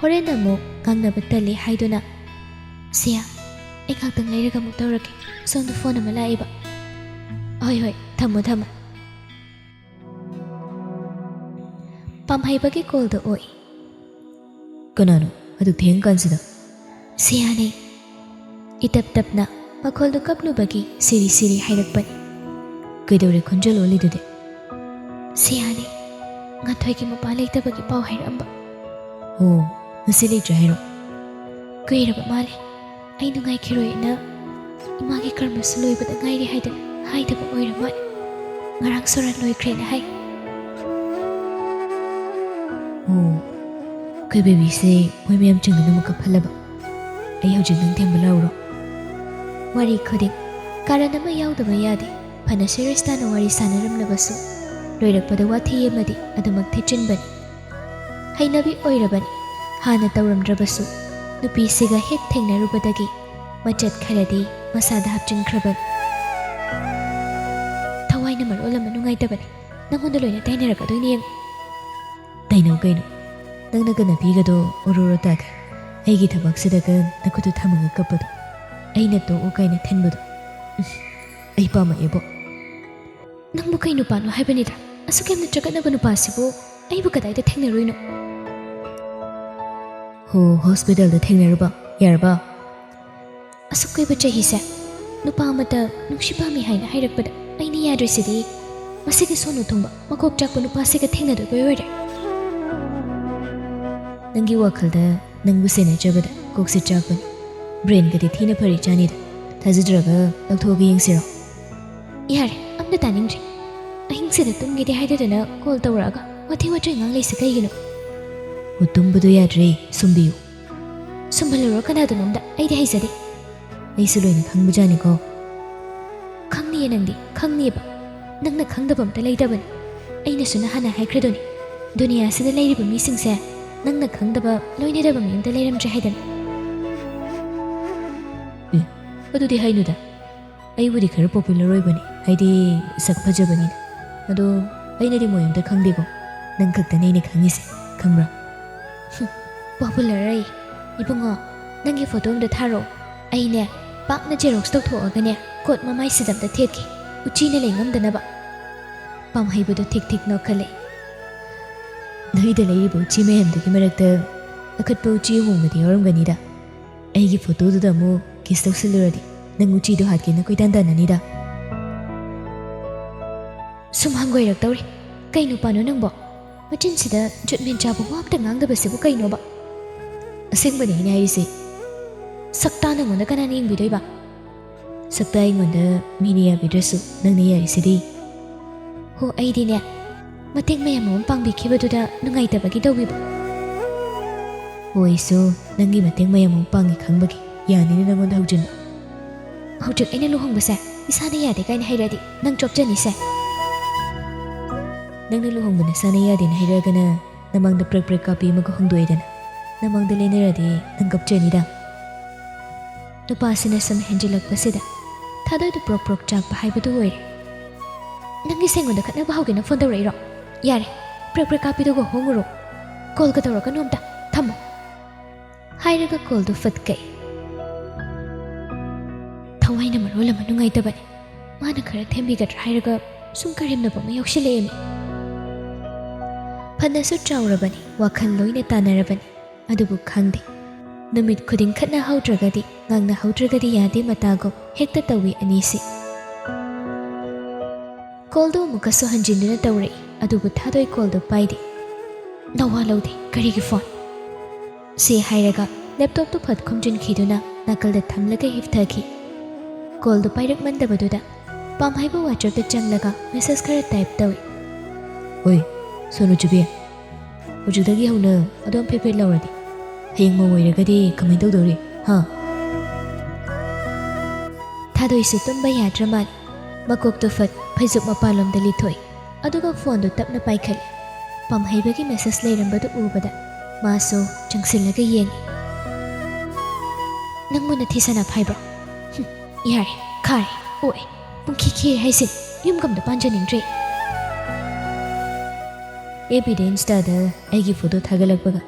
ꯍꯣꯔꯦꯟ ꯑꯃꯨꯛ ꯉꯥꯡꯅꯕ ꯇꯜꯂꯤ ꯍꯥꯏꯗꯨꯅ, "ꯁꯤꯌꯥ, ꯑꯩ ꯉꯥꯛꯇꯪ ꯂꯩꯔꯒ ꯑꯃꯨꯛ ꯇꯧꯔꯛꯀꯦ꯫ ꯁꯣꯝꯗ ꯐꯣꯟ ꯑꯃ ꯂꯥꯛꯏꯕ꯫" "ꯍꯣꯏ, ꯍꯣꯏ, ꯊꯝꯃꯣ, ꯊꯝꯃꯣ꯫" ꯄꯥꯝꯍꯩꯕꯒꯤ ꯀꯣꯜꯗꯣ ꯑꯣꯏ꯫ "ꯀꯅꯥꯅꯣ?" ꯑꯗꯨꯛ ꯊꯦꯡ ꯀꯥꯟꯁꯤꯗ? ꯁꯤꯌꯥꯅꯤ꯫ ꯏꯇꯞ ꯇꯞꯅ ꯃꯈꯣꯜꯗꯨ ꯀꯞꯂꯨꯕꯒꯤ ꯁꯤꯔꯤ ꯁꯤꯔꯤ ꯍꯥꯏꯔꯛꯄꯅꯤ꯫ ꯀꯩꯗꯧꯔꯦ ꯈꯣꯟꯖꯦꯜ ꯑꯣꯜꯂꯤꯗꯨꯗꯤ? ꯁꯤꯌꯥꯅꯤ꯫ ꯉꯥꯟꯊꯣꯏꯒꯤ ꯃꯄꯥ ꯂꯩꯇꯕꯒꯤ ꯄꯥꯎ ꯍꯥꯏꯔꯛꯑꯝꯕ꯫ ꯑꯣ, ꯉꯁꯤ ꯂꯩꯇ꯭ꯔꯦ ꯍꯥꯏꯔꯣ? ꯀꯨꯏꯔꯕ ꯃꯥꯜꯂꯦ꯫ ꯑꯩ ꯅꯨꯡꯉꯥꯏꯈꯤꯔꯣꯏꯅ ꯏꯃꯥꯒꯤ ꯀꯔꯃꯁꯨ ꯂꯣꯏꯕꯗ ꯉꯥꯏꯔꯤ ꯍꯥꯏꯗꯅ ꯍꯥꯏꯗꯕ ꯑꯣꯏꯔ ꯃꯥꯜꯂꯦ꯫ ꯉꯔꯥꯡ ꯁꯣꯔꯥꯠ ꯂꯣꯏꯈ꯭ꯔꯦꯅ ꯍꯥꯏ꯫ ꯑꯣ, ꯑꯩꯈꯣꯏ ꯕꯦꯕꯤꯁꯦ ꯃꯣꯏ ꯃꯌꯥꯝ ꯆꯪꯗꯅ ꯑꯃꯨꯛ ꯀꯞꯍꯜꯂꯕ꯫ ꯑꯩ ꯍꯧꯖꯤꯛ ꯅꯪ ꯊꯦꯝꯕ ꯂꯥꯛꯎꯔꯣ? ꯋꯥꯔꯤ ꯈꯨꯗꯤꯡ ꯀꯥꯔꯟ ꯑꯃ ꯌꯥꯎꯗꯕ ꯌꯥꯗꯦ꯫ ꯐꯅ ꯁꯦꯔꯤꯌꯁ ꯇꯥꯅ ꯋꯥꯔꯤ ꯁꯥꯟꯅꯔꯝꯂꯕꯁꯨ ꯂꯣꯏꯔꯛꯄꯗ ꯋꯥꯊꯤ ꯑꯃꯗꯤ ꯑꯗꯨꯃꯛ ꯊꯤꯠꯆꯤꯟꯕꯅꯤ꯫ ꯍꯩꯅꯕꯤ ꯑꯣꯏꯔꯕꯅꯤ꯫ ꯍꯥꯟꯅ ꯇꯧꯔꯝꯗ꯭ꯔꯕꯁꯨ ꯅꯨꯄꯤꯁꯤꯒ ꯍꯦꯛ ꯊꯦꯡꯅꯔꯨꯕꯗꯒꯤ ꯃꯆꯠ ꯈꯔꯗꯤ ꯃꯁꯥꯗ ꯍꯥꯞꯆꯤꯟꯈ꯭ꯔꯕꯅꯤ꯫ ꯊꯋꯥꯏꯅ ꯃꯔꯣꯜ ꯑꯃ ꯅꯨꯡꯉꯥꯏꯇꯕꯅꯤ꯫ ꯅꯪꯉꯣꯟꯗ ꯂꯣꯏꯅ ꯇꯥꯏꯅꯔꯛꯀꯗꯣꯏꯅꯦ ꯌꯦꯡꯉꯨ꯫ ꯇꯥꯏꯅꯧ ꯀꯩꯅꯣ? ꯅꯪꯅ ꯀꯅꯥ ꯄꯤꯒꯗꯣ ꯑꯣꯔꯣ ꯑꯣꯔꯣ ꯇꯥꯒꯦ꯫ ꯑꯩꯒꯤ ꯊꯕꯛꯁꯤꯗꯒ ꯅꯈꯨꯠꯇꯨ ꯊꯝꯃꯒ ꯀꯞꯄꯗꯣ, ꯑꯩꯅ ꯇꯣꯛꯎ ꯀꯥꯏꯅ ꯊꯤꯟꯕꯗꯣ, ꯎꯝ, ꯑꯩ ꯄꯥꯝꯃꯛꯑꯦꯕꯣ꯫ ꯅꯪꯕꯨ ꯀꯩ ꯅꯨꯄꯥꯅꯣ ꯍꯥꯏꯕꯅꯤꯗ? ꯑꯁꯨꯛ ꯌꯥꯝꯅ ꯆꯒꯠꯅꯕ ꯅꯨꯄꯥꯁꯤꯕꯨ ꯑꯩꯕꯨ ꯀꯗꯥꯏꯗ ꯊꯦꯡꯅꯔꯨꯏꯅꯣ? ꯍꯣ, ꯍꯣꯁꯄꯤꯇꯥꯜꯗ ꯊꯦꯡꯅꯔꯨꯕ꯫ ꯌꯥꯔꯕ? ꯑꯁꯨꯛ ꯀꯨꯏꯕ ꯆꯍꯤꯁꯦ ꯅꯨꯄꯥ ꯑꯃꯇ ꯅꯨꯡꯁꯤ ꯄꯥꯝꯃꯤ ꯍꯥꯏꯅ ꯍꯥꯏꯔꯛꯄꯗ ꯑꯩꯅ ꯌꯥꯗ꯭ꯔꯤꯁꯤꯗꯤ ꯃꯁꯤꯒꯤ ꯁꯣꯅꯨ ꯊꯨꯡꯕ ꯃꯀꯣꯛ ꯆꯥꯛꯄ ꯅꯨꯄꯥꯁꯤꯒ ꯊꯦꯡꯅꯗꯣꯏꯕꯩ ꯑꯣꯏꯔꯦ꯫ ꯅꯪꯒꯤ ꯋꯥꯈꯜꯗ ꯅꯪꯕꯨ ꯁꯦꯟꯅꯖꯕꯗ ꯀꯣꯛꯁꯦ ꯆꯥꯛꯄꯅꯤ꯫ ꯕ꯭ꯔꯦꯟꯒꯗꯤ ꯊꯤꯅ ꯐꯔꯤ ꯆꯥꯅꯤꯗ꯫ ꯊꯥꯖꯗ꯭ꯔꯒ ꯂꯧꯊꯣꯛꯑꯒ ꯌꯦꯡꯁꯤꯔꯣ? ꯌꯥꯔꯦ, ꯑꯝꯇ ꯇꯥꯅꯤꯡꯗ꯭ꯔꯦ꯫ ꯑꯍꯤꯡꯁꯤꯗ ꯇꯨꯝꯒꯦꯗꯤ ꯍꯥꯏꯗꯗꯅ ꯀꯣꯜ ꯇꯧꯔꯛꯑꯒ ꯋꯥꯊꯤ ꯋꯥꯆꯣꯏ ꯉꯥꯡꯂꯩꯁꯦ ꯀꯩꯒꯤꯅꯣ? ꯑꯣ, ꯇꯨꯝꯕꯗꯣ ꯌꯥꯗ꯭ꯔꯦ, ꯁꯨꯝꯕꯤꯌꯨ꯫ ꯁꯨꯝꯍꯜꯂꯨꯔꯣ ꯀꯅꯥꯗꯅꯣꯝꯗ, ꯑꯩꯗꯤ ꯍꯩꯖꯗꯦ꯫ ꯑꯩꯁꯨ ꯂꯣꯏꯅ ꯈꯪꯕꯖꯥꯠꯅꯤꯀꯣ꯫ ꯈꯪꯅꯤꯌꯦ ꯅꯪꯗꯤ, ꯈꯪꯅꯤꯌꯦꯕ꯫ ꯅꯪꯅ ꯈꯪꯗꯕ ꯑꯝꯇ ꯂꯩꯇꯕꯅꯤ꯫ ꯑꯩꯅꯁꯨ ꯅꯍꯥꯟꯅ ꯍꯥꯏꯈ꯭ꯔꯗꯨꯅꯤ, ꯗꯨꯅꯤꯌꯥꯁꯤꯗ ꯂꯩꯔꯤꯕ ꯃꯤꯁꯤꯡꯁꯦ ꯅꯪꯅ ꯈꯪꯗꯕ ꯂꯣꯏꯅꯗꯕ ꯃꯤ ꯑꯝꯇ ꯂꯩꯔꯝꯗ꯭ꯔꯦ ꯍꯥꯏꯗꯅ꯫ ꯑꯦ, ꯑꯗꯨꯗꯤ ꯍꯥꯏꯅꯨꯗ꯫ ꯑꯩꯕꯨꯗꯤ ꯈꯔ ꯄꯣꯄꯨꯂꯔ ꯑꯣꯏꯕꯅꯤ, ꯍꯥꯏꯗꯤ ꯁꯛ ꯐꯖꯕꯅꯤꯅ꯫ ꯑꯗꯣ ꯑꯩꯅꯗꯤ ꯃꯣꯏ ꯑꯝꯇ ꯈꯪꯗꯦꯀꯣ꯫ ꯅꯪ ꯈꯛꯇꯅꯦ ꯑꯩꯅ ꯈꯪꯉꯤꯁꯦ, ꯈꯪꯕ꯭ꯔꯥ? ꯍꯨꯝ, ꯄꯣꯄꯨꯂꯔ ꯑꯩ? ꯏꯕꯨꯡꯉꯣ, ꯅꯪꯒꯤ ꯐꯣꯇꯣ ꯑꯝꯇ ꯊꯥꯔꯛꯑꯣ꯫ ꯑꯩꯅꯦ, ꯄꯥꯛꯅ ꯖꯦꯔꯣꯛꯁ ꯇꯧꯊꯣꯛꯑꯒꯅꯦ, ꯀꯣꯠ ꯃꯃꯥꯏꯁꯤꯗ ꯑꯝꯇ ꯊꯦꯠꯀꯦ, ꯎꯆꯤꯅ ꯂꯩ ꯉꯝꯗꯅꯕ꯫ ꯄꯥꯝꯍꯩꯕꯗꯣ ꯊꯤꯛ ꯊꯤꯛ ꯅꯣꯛꯈꯠꯂꯦ꯫ ꯅꯣꯏꯗ ꯂꯩꯔꯤꯕ ꯎꯆꯤ ꯃꯌꯥꯝꯗꯨꯒꯤ ꯃꯔꯛꯇ ꯑꯈꯠꯄ ꯎꯆꯤ ꯑꯃꯣꯝꯒꯗꯤ ꯌꯥꯎꯔꯝꯒꯅꯤꯗ꯫ ꯑꯩꯒꯤ ꯐꯣꯇꯣꯗꯨꯗ ꯑꯃꯨꯛ ꯀꯤꯁ ꯇꯧꯁꯤꯜꯂꯨꯔꯗꯤ ꯅꯪ ꯎꯆꯤꯗꯣ ꯍꯥꯠꯀꯦꯅ ꯀꯣꯏꯇꯥꯟ ꯇꯥꯟꯅꯅꯤꯗ꯫ ꯁꯨꯝ ꯍꯪꯒꯣꯏꯔꯛꯇꯧꯔꯦ꯫ ꯀꯩ ꯅꯨꯄꯥꯅꯣ ꯅꯪꯕꯣ? ꯃꯆꯤꯟꯁꯤꯗ ꯖꯨꯠ ꯃꯦꯟ ꯆꯥꯕ ꯋꯥ ꯑꯝꯇ ꯉꯥꯡꯗꯕꯁꯤꯕꯨ ꯀꯩꯅꯣꯕ? ꯑꯁꯦꯡꯕꯅꯦ ꯑꯩꯅ ꯍꯥꯏꯔꯤꯁꯦ꯫ ꯁꯛꯇꯥ ꯅꯪꯉꯣꯟꯗ ꯀꯅꯥꯅ ꯌꯦꯡꯕꯤꯗꯣꯏꯕ? ꯁꯛꯇ ꯑꯩꯉꯣꯟꯗ ꯃꯤꯅ ꯌꯥꯕꯤꯗ꯭ꯔꯁꯨ ꯅꯪꯅ ꯌꯥꯔꯤꯁꯤꯗꯤ꯫ ꯍꯣ, ꯑꯩꯗꯤꯅꯦ, ꯃꯇꯦꯡ ꯃꯌꯥꯝ ꯑꯃ ꯄꯥꯡꯕꯤꯈꯤꯕꯗꯨꯗ ꯅꯨꯡꯉꯥꯏꯇꯕꯒꯤ ꯇꯧꯕꯤꯕ꯫ ꯍꯣ, ꯑꯩꯁꯨ ꯅꯪꯒꯤ ꯃꯇꯦꯡ ꯃꯌꯥꯝ ꯑꯃ ꯄꯥꯡꯉꯤ ꯈꯪꯕꯒꯤ ꯌꯥꯅꯤꯅ ꯅꯪꯉꯣꯟꯗ ꯍꯧꯖꯤꯟꯕ꯫ ꯍꯧꯖꯤꯛ ꯑꯩꯅ ꯂꯨꯍꯣꯡꯕꯁꯦ ꯏꯁꯥꯅ ꯌꯥꯗꯦ ꯀꯥꯏꯅ ꯍꯥꯏꯔꯛꯑꯗꯤ ꯅꯪ ꯆꯣꯞꯆꯅꯤꯁꯦ꯫ ꯅꯪꯅ ꯂꯨꯍꯣꯡꯕ ꯅꯁꯥꯅ ꯌꯥꯗꯦꯅ ꯍꯥꯏꯔꯛꯑꯒꯅ ꯅꯃꯥꯡꯗ ꯄ꯭ꯔꯦꯛ ꯄ꯭ꯔꯦꯛ ꯀꯥꯞꯄꯤ ꯑꯃꯒ ꯍꯣꯡꯗꯣꯛꯑꯦꯗꯅ, ꯅꯃꯥꯡꯗ ꯂꯦꯟꯅꯔꯗꯤ ꯅꯪ ꯀꯞꯆꯅꯤꯗ꯫ ꯅꯨꯄꯥꯁꯤꯅ ꯁꯨꯝ ꯍꯦꯟꯖꯤꯜꯂꯛꯄꯁꯤꯗ ꯊꯥꯗꯣꯏꯗꯨ ꯄ꯭ꯔꯣꯛ ꯄ꯭ꯔꯣꯛ ꯆꯥꯛꯄ ꯍꯥꯏꯕꯗꯨ ꯑꯣꯏꯔꯦ꯫ "ꯅꯪꯒꯤ ꯁꯦꯡꯉꯣꯟꯗ ꯈꯠꯅꯕ ꯍꯧꯒꯦꯅ ꯐꯣꯟ ꯇꯧꯔꯛꯏꯔꯣ? ꯌꯥꯔꯦ, ꯄ꯭ꯔꯦꯛ ꯄ꯭ꯔꯦꯛ ꯀꯥꯞꯄꯤꯗꯨꯒ ꯍꯣꯡꯉꯨꯔꯣ꯫ ꯀꯣꯜꯒ ꯇꯧꯔꯛꯀꯅꯨ ꯑꯝꯇ, ꯊꯝꯃꯣ" ꯍꯥꯏꯔꯒ ꯀꯣꯜꯗꯨ ꯐꯠ ꯀꯛꯏ꯫ ꯊꯋꯥꯏꯅ ꯃꯔꯣꯜ ꯑꯃ ꯅꯨꯡꯉꯥꯏꯇꯕꯅꯤ꯫ ꯃꯥꯅ ꯈꯔ ꯊꯦꯝꯕꯤꯒꯗ꯭ꯔꯥ ꯍꯥꯏꯔꯒ ꯁꯨꯝ ꯀꯔꯦꯝꯅꯕ ꯑꯃ ꯌꯥꯎꯁꯤꯜꯂꯛꯑꯦꯃꯤ꯫ ꯐꯅꯁꯨ ꯆꯥꯎꯔꯕꯅꯤ, ꯋꯥꯈꯜ ꯂꯣꯏꯅ ꯇꯥꯟꯅꯔꯕꯅꯤ, ꯑꯗꯨꯕꯨ ꯈꯪꯗꯦ꯫ ꯅꯨꯃꯤꯠ ꯈꯨꯗꯤꯡ ꯈꯠꯅꯍꯧꯗ꯭ꯔꯒꯗꯤ, ꯉꯥꯡꯅꯍꯧꯗ꯭ꯔꯒꯗꯤ ꯌꯥꯗꯦ ꯃꯇꯥꯒꯨꯝ ꯍꯦꯛꯇ ꯇꯧꯏ ꯑꯅꯤꯁꯤ꯫ ꯀꯣꯜꯗꯨ ꯑꯃꯨꯛꯀꯁꯨ ꯍꯟꯖꯤꯟꯗꯨꯅ ꯇꯧꯔꯛꯏ, ꯑꯗꯨꯕꯨ ꯊꯥꯗꯣꯏ ꯀꯣꯜꯗꯨ ꯄꯥꯏꯗꯦ꯫ ꯅꯋꯥ ꯂꯧꯗꯦ, ꯀꯔꯤꯒꯤ ꯐꯣꯟ? ꯁꯤ ꯍꯥꯏꯔꯒ ꯂꯦꯞꯇꯣꯞꯇꯨ ꯐꯠ ꯈꯨꯝꯖꯤꯟꯈꯤꯗꯨꯅ ꯅꯥꯀꯜꯗ ꯊꯝꯂꯒ ꯍꯤꯞꯊꯈꯤ꯫ ꯀꯣꯜꯗꯨ ꯄꯥꯏꯔꯛꯃꯟꯗꯕꯗꯨꯗ ꯄꯥꯝꯍꯩꯕ ꯋꯥꯆꯞꯇ ꯆꯪꯂꯒ ꯃꯦꯁꯦꯖ ꯈꯔ ꯇꯥꯏꯞ ꯇꯧꯏ꯫ "ꯑꯣꯏ, ꯁꯣꯅꯨ ꯆꯨꯕꯤ, ꯍꯧꯖꯤꯛꯇꯒꯤ ꯍꯧꯅ ꯑꯗꯨꯝ ꯐꯦꯠ ꯐꯦꯠ ꯂꯥꯎꯔꯗꯤ ꯍꯌꯦꯡ ꯃꯧ ꯑꯣꯏꯔꯒꯗꯤ ꯀꯃꯥꯏꯅ ꯇꯧꯗꯧꯔꯤ, ꯍꯥ?" ꯊꯥꯗꯣꯏꯁꯨ ꯇꯨꯝꯕ ꯌꯥꯗ꯭ꯔ ꯃꯥꯜꯂꯤ꯫ ꯃꯀꯣꯛꯇꯨ ꯐꯠ ꯐꯩꯖꯨꯞ ꯃꯄꯥꯟꯂꯣꯝꯗ ꯂꯤꯊꯣꯛꯏ, ꯑꯗꯨꯒ ꯐꯣꯟꯗꯨ ꯇꯞꯅ ꯄꯥꯏꯈꯠꯂꯤ꯫ ꯄꯥꯝꯍꯩꯕꯒꯤ ꯃꯦꯁꯦꯖ ꯂꯩꯔꯝꯕꯗꯨ ꯎꯕꯗ ꯃꯥꯁꯨ ꯆꯪꯁꯤꯜꯂꯒ ꯌꯦꯡꯉꯤ꯫ "ꯅꯪꯕꯨ ꯅꯊꯤ ꯁꯅꯥ ꯐꯥꯏꯕ꯭ꯔꯣ? ꯍꯨꯝ, ꯌꯥꯔꯦ, ꯈꯥꯔꯦ, ꯑꯣꯛꯑꯦ, ꯄꯨꯡꯈꯤ ꯈꯤꯔꯦ ꯍꯥꯏꯁꯦ, ꯌꯨꯝꯒ ꯑꯝꯇ ꯄꯥꯟꯖꯅꯤꯡꯗ꯭ꯔꯦ꯫" ꯑꯦꯐ ꯕꯤꯗ ꯏꯟꯁꯇꯥꯗ ꯑꯩꯒꯤ ꯐꯣꯇꯣ ꯊꯥꯒꯠꯂꯛꯄꯒ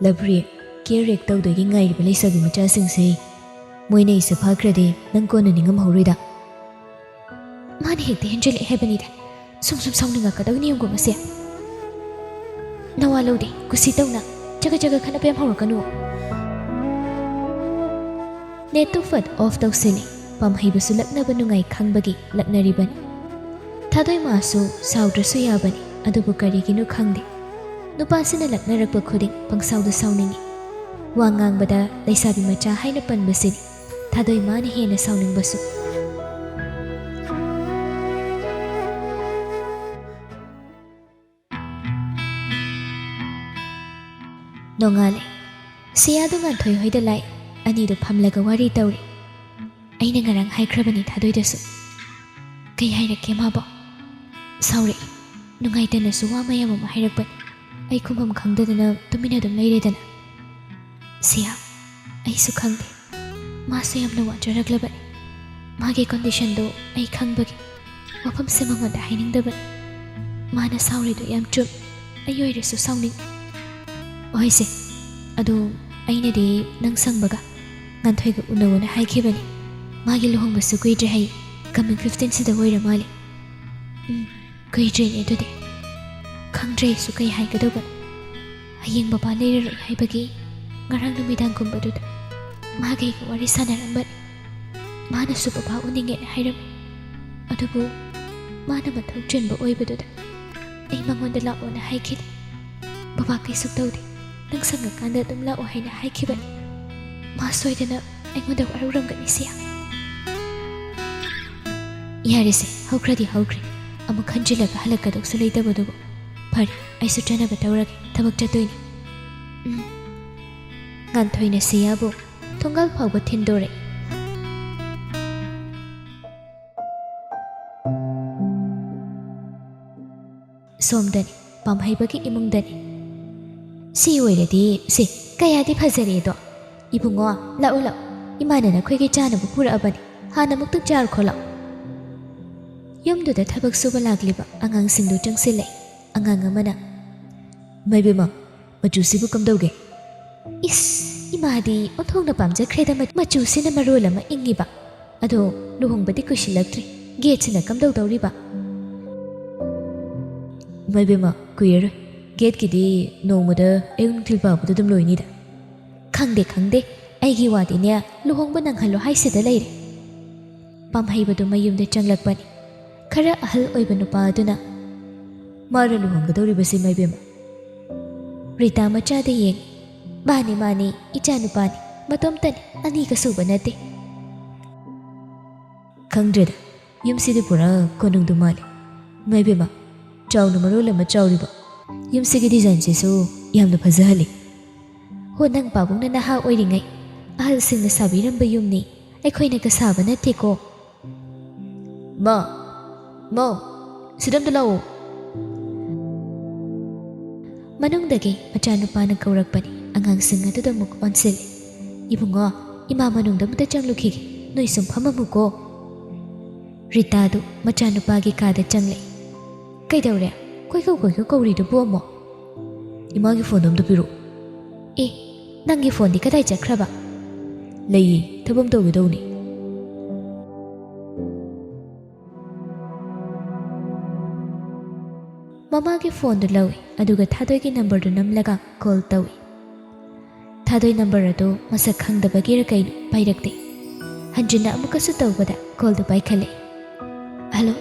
ꯂꯕ ꯔꯦꯞ, ꯀꯦꯌꯔ ꯔꯦꯞ ꯇꯧꯗꯣꯏꯒꯤ ꯉꯥꯏꯔꯤꯕ ꯂꯩꯁꯥꯕꯤ ꯃꯆꯥꯁꯤꯡꯁꯦ, ꯃꯣꯏꯅ ꯑꯩꯁꯦ ꯐꯥꯈ꯭ꯔꯗꯤ ꯅꯪ ꯀꯣꯟꯅ ꯅꯤꯡꯉꯝꯍꯧꯔꯣꯏꯗ꯫ ꯃꯥꯅ ꯍꯦꯛꯇ ꯍꯦꯟꯖꯤꯜꯂꯛꯑꯦ ꯍꯥꯏꯕꯅꯤꯗ꯫ ꯁꯨꯝ ꯁꯨꯝ ꯁꯥꯎꯅꯤꯡꯉꯛꯀꯗꯧꯅꯤ ꯌꯦꯡꯉꯣ ꯃꯁꯦ꯫ ꯅꯋꯥ ꯂꯧꯗꯦ, ꯀꯨꯁꯤ ꯇꯧꯅ꯫ ꯆꯒꯠ ꯆꯒꯠ ꯈꯠꯅꯕ ꯌꯥꯝ ꯍꯧꯔꯛꯀꯅꯨ꯫ ꯅꯦꯠꯇꯨ ꯐꯠ ꯑꯣꯐ ꯇꯧꯁꯤꯜꯂꯤ꯫ ꯄꯥꯝꯍꯩꯕꯁꯨ ꯂꯛꯅꯕ ꯅꯨꯡꯉꯥꯏ ꯈꯪꯕꯒꯤ ꯂꯛꯅꯔꯤꯕꯅꯤ꯫ ꯊꯥꯗꯣꯏꯃꯥꯁꯨ ꯁꯥꯎꯗ꯭ꯔꯁꯨ ꯌꯥꯕꯅꯤ, ꯑꯗꯨꯕꯨ ꯀꯔꯤꯒꯤꯅꯣ ꯈꯪꯗꯦ, ꯅꯨꯄꯥꯁꯤꯅ ꯂꯛꯅꯔꯛꯄ ꯈꯨꯗꯤꯡ ꯄꯪꯁꯥꯎꯗ ꯁꯥꯎꯅꯤꯡꯏ꯫ ꯋꯥ ꯉꯥꯡꯕꯗ ꯂꯩꯁꯥꯕꯤ ꯃꯆꯥ ꯍꯥꯏꯅ ꯄꯟꯕꯁꯤꯅꯤ ꯊꯥꯗꯣꯏꯃꯥꯅ ꯍꯦꯟꯅ ꯁꯥꯎꯅꯤꯡꯕꯁꯨ꯫ ꯅꯣꯡꯉꯥꯜꯂꯦ꯫ ꯁꯤꯌꯥꯗꯨ ꯉꯥꯟꯊꯣꯏ ꯍꯣꯏꯗ ꯂꯥꯛꯏ꯫ ꯑꯅꯤꯗꯨ ꯐꯝꯂꯒ ꯋꯥꯔꯤ ꯇꯧꯔꯤ꯫ ꯑꯩꯅ ꯉꯔꯥꯡ ꯍꯥꯏꯈ꯭ꯔꯕꯅꯤ ꯊꯥꯗꯣꯏꯗꯁꯨ꯫ ꯀꯩ ꯍꯥꯏꯔꯛꯀꯦ ꯃꯥꯕꯣ? ꯁꯥꯎꯔꯛꯏ꯫ ꯅꯨꯡꯉꯥꯏꯇꯅꯁꯨ ꯋꯥ ꯃꯌꯥꯝ ꯑꯃ ꯍꯥꯏꯔꯛꯄꯅꯤ꯫ ꯑꯩ ꯈꯨꯝꯐꯝ ꯈꯪꯗꯗꯅ ꯇꯨꯃꯤꯟꯅ ꯑꯗꯨꯝ ꯂꯩꯔꯦꯗꯅ꯫ ꯁꯤꯌꯥ, ꯑꯩꯁꯨ ꯈꯪꯗꯦ꯫ ꯃꯥꯁꯨ ꯌꯥꯝꯅ ꯋꯥꯖꯔꯛꯂꯕꯅꯤ꯫ ꯃꯥꯒꯤ ꯀꯣꯟꯗꯤꯁꯟꯗꯨ ꯑꯩ ꯈꯪꯕꯒꯤ ꯋꯥꯐꯝꯁꯦ ꯃꯉꯣꯟꯗ ꯍꯥꯏꯅꯤꯡꯗꯕꯅꯤ꯫ ꯃꯥꯅ ꯁꯥꯎꯔꯤꯗꯨ ꯌꯥꯝ ꯆꯨꯝ꯫ ꯑꯩ ꯑꯣꯏꯔꯁꯨ ꯁꯥꯎꯅꯤꯡ꯫ ꯍꯣꯏꯁꯦ, ꯑꯗꯨ ꯑꯩꯅꯗꯤ ꯅꯪ ꯁꯪꯕꯒ ꯉꯥꯟꯊꯣꯏꯒ ꯎꯅꯧꯅ ꯍꯥꯏꯈꯤꯕꯅꯤ꯫ ꯃꯥꯒꯤ ꯂꯨꯍꯣꯡꯕꯁꯨ ꯀꯨꯏꯗ꯭ꯔꯦ ꯍꯥꯏ, ꯀꯃꯤꯡ ꯐꯤꯐꯇꯤꯟꯁꯤꯗ ꯑꯣꯏꯔ ꯃꯥꯜꯂꯦ꯫ ꯎꯝ, ꯀꯨꯏꯗ꯭ꯔꯦꯅꯦ ꯑꯗꯨꯗꯤ꯫ ꯈꯪꯗ꯭ꯔꯦ ꯑꯩꯁꯨ ꯀꯩ ꯍꯥꯏꯒꯗꯧꯕ꯫ ꯍꯌꯦꯡ ꯕꯕꯥ ꯂꯩꯔꯔꯣꯏ ꯍꯥꯏꯕꯒꯤ ꯉꯔꯥꯡ ꯅꯨꯃꯤꯗꯥꯡꯒꯨꯝꯕꯗꯨꯗ ꯃꯥꯒ ꯑꯩꯒ ꯋꯥꯔꯤ ꯁꯥꯟꯅꯔꯝꯕꯅꯤ꯫ ꯃꯥꯅꯁꯨ ꯕꯕꯥ ꯎꯅꯤꯡꯉꯦꯅ ꯍꯥꯏꯔꯝꯃꯤ꯫ ꯑꯗꯨꯕꯨ ꯃꯥꯅ ꯃꯊꯧ ꯆꯤꯟꯕ ꯑꯣꯏꯕꯗꯨꯗ ꯑꯩ ꯃꯉꯣꯟꯗ ꯂꯥꯛꯑꯣꯅ ꯍꯥꯏꯈꯤꯗꯦ꯫ ꯕꯕꯥ ꯀꯩꯁꯨ ꯇꯧꯗꯦ, ꯅꯪ ꯁꯪꯉꯀꯥꯟꯗ ꯑꯗꯨꯝ ꯂꯥꯛꯑꯣ ꯍꯥꯏꯅ ꯍꯥꯏꯈꯤꯕꯅꯤ꯫ ꯃꯥ ꯁꯣꯏꯗꯅ ꯑꯩꯉꯣꯟꯗ ꯋꯥꯔꯧꯔꯝꯒꯅꯤ ꯁꯤꯌꯥ꯫ ꯌꯥꯔꯦꯁꯦ, ꯍꯧꯈ꯭ꯔꯗꯤ ꯍꯧꯈ꯭ꯔꯦ꯫ ꯑꯃꯨꯛ ꯈꯟꯖꯤꯜꯂꯒ ꯍꯜꯂꯛꯀꯗꯧꯁꯨ ꯂꯩꯇꯕꯗꯨꯕꯨ꯫ ꯐꯔꯦ, ꯑꯩꯁꯨ ꯆꯠꯅꯕ ꯇꯧꯔꯒꯦ, ꯊꯕꯛ ꯆꯠꯇꯣꯏꯅꯤ꯫ ꯎꯝ꯫ ꯉꯥꯟꯊꯣꯏꯅ ꯁꯤꯌꯥꯕꯨ ꯊꯣꯡꯒꯥꯜ ꯐꯥꯎꯕ ꯊꯤꯟꯗꯣꯔꯛꯏ꯫ ꯁꯣꯝꯗꯅꯤ, ꯄꯥꯝꯍꯩꯕꯒꯤ ꯏꯃꯨꯡꯗꯅꯤ꯫ ꯁꯤ ꯑꯣꯏꯔꯗꯤ, ꯁꯤ ꯀꯌꯥꯗꯤ ꯐꯖꯔꯦꯗꯣ꯫ ꯏꯕꯨꯡꯉꯣ, ꯂꯥꯛꯎ, ꯂꯥꯛꯎ꯫ ꯏꯃꯥꯅ ꯅꯈꯣꯏꯒꯤ ꯆꯥꯅꯕ ꯄꯨꯔꯛꯑꯕꯅꯤ꯫ ꯍꯥꯟꯅ ꯑꯃꯨꯛꯇꯪ ꯆꯥꯔꯨꯈꯣ, ꯂꯥꯛꯎ꯫ ꯌꯨꯝꯗꯨꯗ ꯊꯕꯛ ꯁꯨꯕ ꯂꯥꯛꯂꯤꯕ ꯑꯉꯥꯡꯁꯤꯡꯗꯨ ꯆꯪꯁꯤꯜꯂꯛꯏ꯫ ꯑꯉꯥꯡ ꯑꯃꯅ, "ꯏꯃꯥ ꯏꯕꯦꯝꯃ, ꯃꯆꯨꯁꯤꯕꯨ ꯀꯝꯗꯧꯒꯦ?" ꯏꯁ, ꯏꯃꯥꯗꯤ ꯑꯣꯟꯊꯣꯛꯅ ꯄꯥꯝꯖꯈ꯭ꯔꯦꯗ, ꯃ-, ꯃꯆꯨꯁꯤꯅ ꯃꯔꯣꯜ ꯑꯃ ꯏꯪꯉꯤꯕ꯫ ꯑꯗꯣ ꯂꯨꯍꯣꯡꯕꯗꯤ ꯀꯨꯏꯁꯤꯜꯂꯛꯇ꯭ꯔꯦ, ꯒꯦꯠꯁꯤꯅ ꯀꯝꯗꯧꯗꯧꯔꯤꯕ? "ꯏꯃꯥ ꯏꯕꯦꯝꯃ, ꯀꯨꯏꯔꯔꯣꯏ꯫ ꯒꯦꯠꯀꯤꯗꯤ ꯅꯣꯡꯃꯗ ꯑꯌꯨꯛ ꯅꯨꯡꯊꯤꯜ ꯄꯥꯕꯗ ꯑꯗꯨꯝ ꯂꯣꯏꯅꯤꯗ꯫ "ꯈꯪꯗꯦ, ꯈꯪꯗꯦ, ꯑꯩꯒꯤ ꯋꯥꯗꯤꯅꯦ, ꯂꯨꯍꯣꯡꯕ ꯅꯪꯍꯜꯂꯣ ꯍꯥꯏꯁꯤꯗ ꯂꯩꯔꯦ꯫" ꯄꯥꯝꯍꯩꯕꯗꯨ ꯃꯌꯨꯝꯗ ꯆꯪꯂꯛꯄꯅꯤ꯫ ꯈꯔ ꯑꯍꯜ ꯑꯣꯏꯕ ꯅꯨꯄꯥ ꯑꯗꯨꯅ, "ꯃꯥꯔ ꯂꯨꯍꯣꯡꯒꯗꯧꯔꯤꯕꯁꯤ, ꯃꯥꯏꯕꯦꯝꯃ?" ꯔꯤꯇꯥ ꯃꯆꯥꯗ ꯌꯦꯡ, "ꯃꯥꯅꯤ, ꯃꯥꯅꯤ, ꯏꯆꯥ ꯅꯨꯄꯥꯅꯤ, ꯃꯇꯣꯝꯇꯅꯤ, ꯑꯅꯤꯒ ꯁꯨꯕ ꯅꯠꯇꯦ꯫" "ꯈꯪꯗ꯭ꯔꯦꯗ, ꯌꯨꯝꯁꯤꯗꯤ ꯄꯨꯔꯥ ꯀꯣꯅꯨꯡꯗꯨ ꯃꯥꯜꯂꯤ꯫ ꯃꯥꯏꯕꯦꯝꯃ, ꯆꯥꯎꯅ ꯃꯔꯣꯜ ꯑꯃ ꯆꯥꯎꯔꯤꯕ꯫ ꯌꯨꯝꯁꯤꯒꯤ ꯗꯤꯖꯥꯏꯟꯁꯤꯁꯨ ꯌꯥꯝꯅ ꯐꯖꯍꯜꯂꯤ꯫" "ꯍꯣ, ꯅꯪ ꯄꯥꯕꯨꯡꯅ ꯅꯍꯥ ꯑꯣꯏꯔꯤꯉꯩ ꯑꯍꯜꯁꯤꯡꯅ ꯁꯥꯕꯤꯔꯝꯕ ꯌꯨꯝꯅꯤ, ꯑꯩꯈꯣꯏꯅꯒ ꯁꯥꯕ ꯅꯠꯇꯦꯀꯣ꯫" "ꯃꯥ, ꯃꯧ, ꯁꯤꯗ ꯑꯝꯇ ꯂꯥꯛꯑꯣ꯫" ꯃꯅꯨꯡꯗꯒꯤ ꯃꯆꯥꯅꯨꯄꯥꯅ ꯀꯧꯔꯛꯄꯅꯤ꯫ ꯑꯉꯥꯡꯁꯤꯡ ꯑꯗꯨꯗ ꯑꯃꯨꯛ ꯑꯣꯟꯁꯤꯜꯂꯤ꯫ "ꯏꯕꯨꯡꯉꯣ, ꯏꯃꯥ ꯃꯅꯨꯡꯗ ꯑꯃꯨꯛꯇ ꯆꯪꯂꯨꯈꯤꯒꯦ, ꯅꯣꯏ ꯁꯨꯝ ꯐꯝꯃꯝꯃꯨꯀꯣ꯫" ꯔꯤꯇꯥꯗꯨ ꯃꯆꯥꯅꯨꯄꯥꯒꯤ ꯀꯥꯗ ꯆꯪꯂꯛꯏ꯫ "ꯀꯩꯗꯧꯔꯦ? ꯀꯣꯏꯀꯧ ꯀꯣꯏꯀꯧ ꯀꯧꯔꯤꯗꯨꯕꯨ ꯑꯃꯨꯛ?" "ꯏꯃꯥꯒꯤ ꯐꯣꯟꯗꯣ ꯑꯝꯇ ꯄꯤꯔꯛꯑꯣ꯫" "ꯑꯦ, ꯅꯪꯒꯤ ꯐꯣꯟꯗꯤ ꯀꯗꯥꯏ ꯆꯠꯈ꯭ꯔꯕ?" "ꯂꯩꯌꯦ, ꯊꯕꯛ ꯑꯃ ꯇꯧꯒꯦ ꯇꯧꯅꯤ꯫" ꯃꯃꯥꯒꯤ ꯐꯣꯟꯗꯨ ꯂꯧꯏ, ꯑꯗꯨꯒ ꯊꯥꯗꯣꯏꯒꯤ ꯅꯝꯕꯔꯗꯨ ꯅꯝꯂꯒ ꯀꯣꯜ ꯇꯧꯏ꯫ ꯊꯥꯗꯣꯏ ꯅꯝꯕꯔ ꯑꯗꯨ ꯃꯁꯛ ꯈꯪꯗꯕꯒꯤꯔ ꯀꯩꯅꯣ ꯄꯥꯏꯔꯛꯇꯦ꯫ ꯍꯟꯖꯤꯟꯅ ꯑꯃꯨꯛꯀꯁꯨ ꯇꯧꯕꯗ ꯀꯣꯜꯗꯨ ꯄꯥꯏꯈꯠꯂꯦ꯫ "ꯍꯜꯂꯣ?"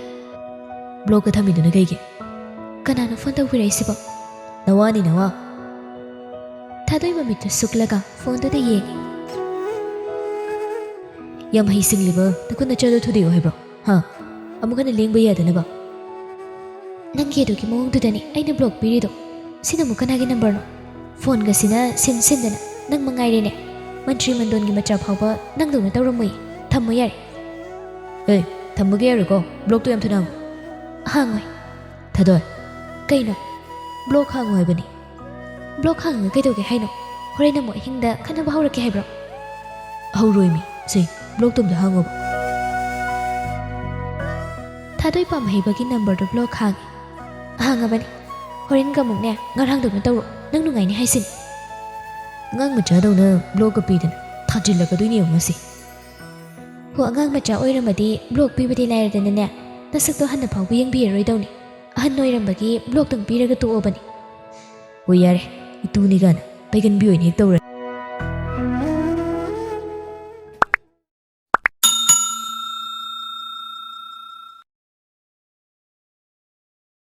"ꯕ꯭ꯂꯣꯛꯇ ꯊꯝꯃꯤꯗꯨꯅ ꯀꯩꯒꯤ?" "ꯀꯅꯥꯅꯣ ꯐꯣꯟ ꯇꯧꯕꯤꯔꯛꯏꯁꯤꯕꯣ?" "ꯅꯋꯥꯅꯤ, ꯅꯋꯥ꯫" ꯊꯥꯗꯣꯏ ꯃꯃꯤꯠꯇꯨ ꯁꯨꯛꯂꯒ ꯐꯣꯟꯗꯨꯗ ꯌꯦꯡꯉꯤ꯫ "ꯌꯥꯝ ꯍꯩꯁꯤꯡꯂꯤꯕ ꯅꯈꯨꯠ ꯅꯆꯥꯗꯣ ꯊꯨꯗꯦꯛꯑꯣ ꯍꯥꯏꯕ꯭ꯔꯣ? ꯍꯥ? ꯑꯃꯨꯛ ꯍꯟꯅ ꯂꯦꯡꯕ ꯌꯥꯗꯅꯕ?" "ꯅꯪꯒꯤ ꯑꯗꯨꯒꯤ ꯃꯑꯣꯡꯗꯨꯗꯅꯤ ꯑꯩꯅ ꯕ꯭ꯂꯣꯛ ꯄꯤꯔꯤꯗꯣ꯫ ꯁꯤꯅ ꯑꯃꯨꯛ ꯀꯅꯥꯒꯤ ꯅꯝꯕꯔꯅꯣ? ꯐꯣꯟꯒꯁꯤꯅ ꯁꯤꯟ ꯁꯤꯟꯗꯅ ꯅꯪ ꯃꯉꯥꯏꯔꯦꯅꯦ꯫ ꯃꯟꯇ꯭ꯔꯤ ꯃꯟꯗꯣꯟꯒꯤ ꯃꯆꯥ ꯐꯥꯎꯕ ꯅꯪꯗꯧꯅ ꯇꯧꯔꯝꯃꯣꯏ꯫ ꯊꯝꯃꯣ ꯌꯥꯔꯦ꯫" "ꯑꯦ, ꯊꯝꯕꯒꯤ ꯌꯥꯔꯣꯏꯀꯣ, ꯕ꯭ꯂꯣꯛꯇꯣ ꯌꯥꯝ ꯊꯨꯅ ꯍꯥꯡꯉꯨ꯫" "ꯍꯥꯡꯉꯣꯏ꯫" "ꯊꯥꯗꯣꯏ꯫" "ꯀꯩꯅꯣ?" "ꯕ꯭ꯂꯣꯛ ꯍꯥꯡꯉꯨ ꯍꯥꯏꯕꯅꯤ꯫" "ꯕ꯭ꯂꯣꯛ ꯍꯥꯡꯉꯒ ꯀꯩꯗꯧꯒꯦ ꯍꯥꯏꯅꯣ? ꯍꯣꯔꯦꯟ ꯑꯃꯨꯛ ꯑꯍꯤꯡꯗ ꯈꯠꯅꯕ ꯍꯧꯔꯛꯀꯦ ꯍꯥꯏꯕ꯭ꯔꯣ?" "ꯍꯧꯔꯣꯏꯃꯤ, ꯁꯦ, ꯕ꯭ꯂꯣꯛꯇꯣ ꯑꯝꯇ ꯍꯥꯡꯉꯣꯕ꯫" ꯊꯥꯗꯣꯏ ꯄꯥꯝꯍꯩꯕꯒꯤ ꯅꯝꯕꯔꯗꯨ ꯕ꯭ꯂꯣꯛ ꯍꯥꯡꯉꯤ꯫ "ꯍꯥꯡꯉꯕꯅꯤ꯫ ꯍꯣꯔꯦꯟꯒ ꯑꯃꯨꯛꯅꯦ, ꯉꯔꯥꯡꯗꯧꯅ ꯇꯧꯔꯣ꯫ ꯅꯪ ꯅꯨꯡꯉꯥꯏꯅꯤ ꯍꯥꯏꯁꯤꯅꯤ꯫" "ꯑꯉꯥꯡ ꯃꯆꯥꯗꯧꯅ ꯕ꯭ꯂꯣꯛꯀ ꯄꯤꯗꯅ ꯊꯥꯖꯤꯜꯂꯛꯀꯗꯣꯏꯅꯦ ꯌꯦꯡꯉꯨ ꯉꯁꯤ꯫" "ꯍꯣ, ꯑꯉꯥꯡ ꯃꯆꯥ ꯑꯣꯏꯔꯝꯃꯗꯤ ꯕ꯭ꯂꯣꯛ ꯄꯤꯕꯗꯤ ꯂꯥꯏꯔꯗꯅꯅꯦ, ꯅꯁꯛꯇꯣ ꯍꯟꯅ ꯐꯥꯎꯕ ꯌꯦꯡꯕꯤꯔꯔꯣꯏꯗꯧꯅꯤ꯫ ꯑꯍꯟ ꯑꯣꯏꯔꯝꯕꯒꯤ ꯕ꯭ꯂꯣꯛꯇꯪ ꯄꯤꯔꯒ ꯇꯣꯛꯑꯕꯅꯤ꯫" ꯍꯣꯏ ꯌꯥꯔꯦ, ꯏꯇꯨꯅꯤ ꯀꯥꯏꯅ ꯄꯩꯒꯟꯕꯤ ꯑꯣꯏꯅ ꯍꯦꯛ ꯇꯧꯔꯅꯤ꯫